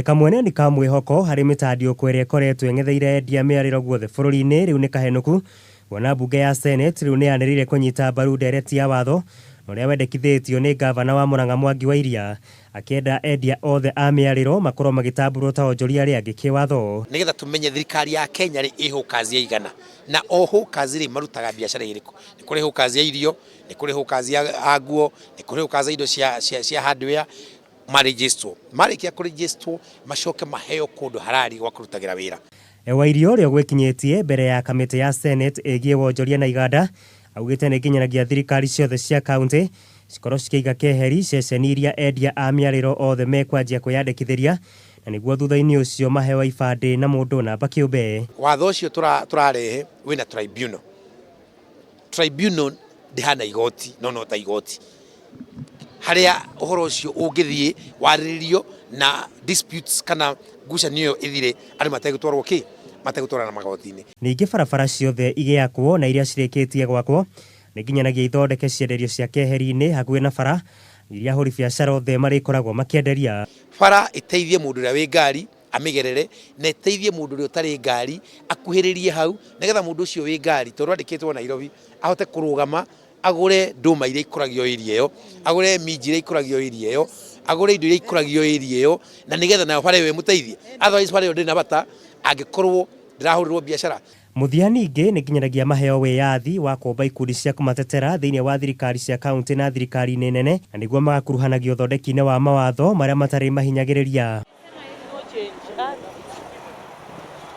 Kamweneni ka mwĩhoko harĩ mĩtandiũko ĩrĩa ĩkoretwo ĩng'etheire endia mĩarĩro guothe bũrũri-inĩ rĩu nĩ kahenũku kuona mbunge ya Senate rĩu nĩyanĩrĩire kũnyita mbaru ndereti ya watho na ũrĩa wendekithĩtio nĩ ngavana wa Murang'a Mwangi wa Iria akĩenda endia othe a mĩarĩro makorwo magĩtambũrwo ta onjoria arĩa angĩ kĩwatho. Nĩgetha tũmenye thirikari ya Kenya rĩ ĩ hawkers aigana na o hawkers rĩ marutaga biacara ĩrĩkũ. Nĩ kũrĩ hawkers a irio, nĩ kũrĩ hawkers a nguo, nĩ kũrĩ hawkers a indo cia hardware, marĩnjĩstwo. Marĩkia kũrĩnjĩstwo macoke maheo kũndũ harari gwa kũrutagĩra wĩra. Wairia ũrĩa ũgwĩkinyĩtie mbere ya kamĩtĩ ya Senate ĩgiĩ wonjoria na iganda augĩte nĩ nginyanagia thirikari ciothe cia kaunti cikorwo cikĩiga keheri ceceni iria endia a mĩarĩro othe mekwanjia kwĩyandĩkithĩria na nĩguo thutha-inĩ ũcio maheo ibandĩ na mũndũ namba kĩũmbe. Watho ũcio tũrarehe wĩna tribunal. Tribunal ndĩhana igoti no no ta igoti harĩa ũhoro ũcio ũngĩthiĩ warĩrĩrio na disputes kana ngucanio ĩyo ĩthire andũ mategũtwarwo kĩ mategũtwarana magoti-inĩ. Ningĩ barabara ciothe igĩakwo na iria cirĩkĩtie gwakwo nĩ nginyanagia ithondeke cienderio cia keheri-inĩ hakuhĩ na bara iria ahũri biacara othe marĩkoragwo makĩenderia. Bara ĩteithie mũndũ ũrĩa wĩ ngari amĩgerere na ĩteithie mũndũ ũrĩa ũtarĩ ngari akuhĩrĩrie hau nĩgetha mũndũ ũcio wĩ ngari tondũ andĩkĩtwo Nairobi ahote kũrũgama agũre ndũma iria ikũragio area ĩyo, agũre minji iria ikũragio area ĩyo, agũre indo iria ikũragio area ĩyo na nĩgetha nayo bara ĩyo ĩmũteithie. Otherwise bara ĩyo ndĩrĩ na bata angĩkorwo ndĩrahũrĩrwo biacara. Mũthia ningĩ nĩ nginyanagia maheo wĩyathi wa kũmba ikundi cia kũmatetera thĩinĩ wa thirikari cia kaunti na thirikari-inĩ nene na nĩguo magakuruhanagio ũthondeki-inĩ wa mawatho marĩa matarĩ mahinyagĩrĩria.